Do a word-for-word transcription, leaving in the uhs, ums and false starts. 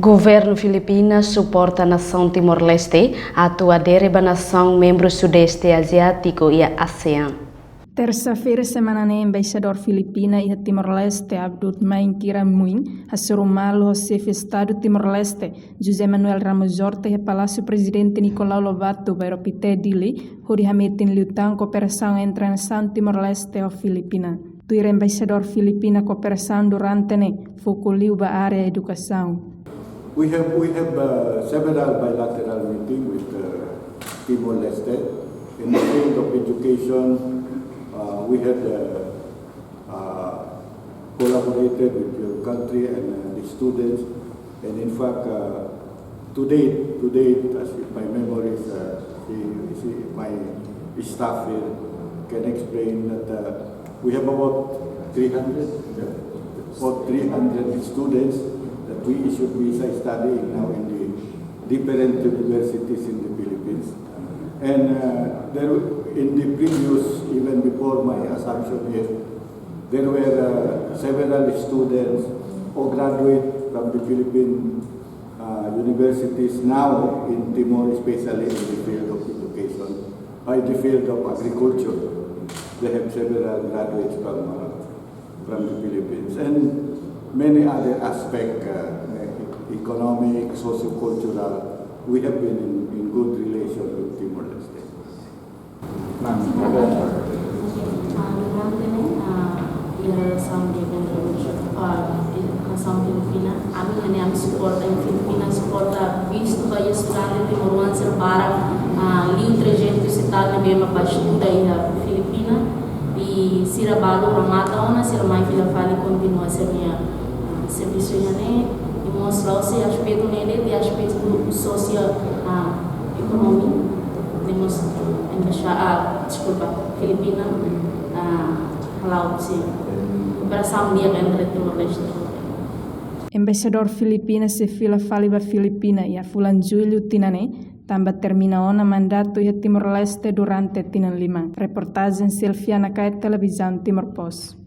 Governu Filipina suporta nasaun Timor-Leste atu adere ba nasaun membru Sudeste Aziátiku iha ASEAN. Tersa-feira semana ne'e, Embaixadór Filipina iha Timor-Leste, Abdul Main Kiramuin, hasoru malu ho Xefe Estadu Timor-Leste, José Manuel Ramos Horta, iha Palásiu Prezidente Nicolau Lobato, Bairro Pité, Dili, hodi hametin liután kooperasaun entre nasaun Timor-Leste ho Filipina. Tuir Embaixadór Filipina, kooperasaun durante ne'e foku liu ba área edukasaun. We have, we have, uh, several bilateral meeting with, uh, Timor-Leste in the field of education. Uh, we had, uh, uh, collaborated with your country and, uh, the students. And in fact, uh, to date, to date, as if my memory is, uh, she, she, my staff here can explain that, uh, we have about three hundred, yeah, about three hundred students that we issued visa studying now in the different universities in the Philippines. And, uh, there, in the previous, even before my assumption here, there were, uh, several students or graduate from the Philippine, uh, universities now in Timor, especially in the field of education, uh, in the field of agriculture. They have several graduates from, uh, from the Philippines, and many other aspects, uh, economic, socio-cultural. We have been in, in good relation with Timor-Leste. Ma'am, okay. Ah, durante ne'e, ah, iha relasaun de, ah, iha relasaun Filipina, ami ne'e, ami suporta, Filipina suporta vistu ba estudante timoroan sira barak, ah, liu trezentos e tal ne'ebé mak bá estuda iha Filipina, i sira balu remata ona, sira mai fila fali kontinua sira-nia, ah, servisu iha ne'e, i mós la'ós iha aspetu ne'e de'it, iha aspetu sosiál, ah, ekonomia, ne'e mós embaixada, ah, deskulpa, Filipina, ah, hala'o sira kooperasaun di'ak entre Timor-Leste. Embaixadór Filipina sei fila fali ba Filipina iha fulan Jullu tinan ne'e, tanba termina ona mandatu iha Timor-Leste durante tinan lima. Reportajen Silviana Kait, Televizaun Timor Post.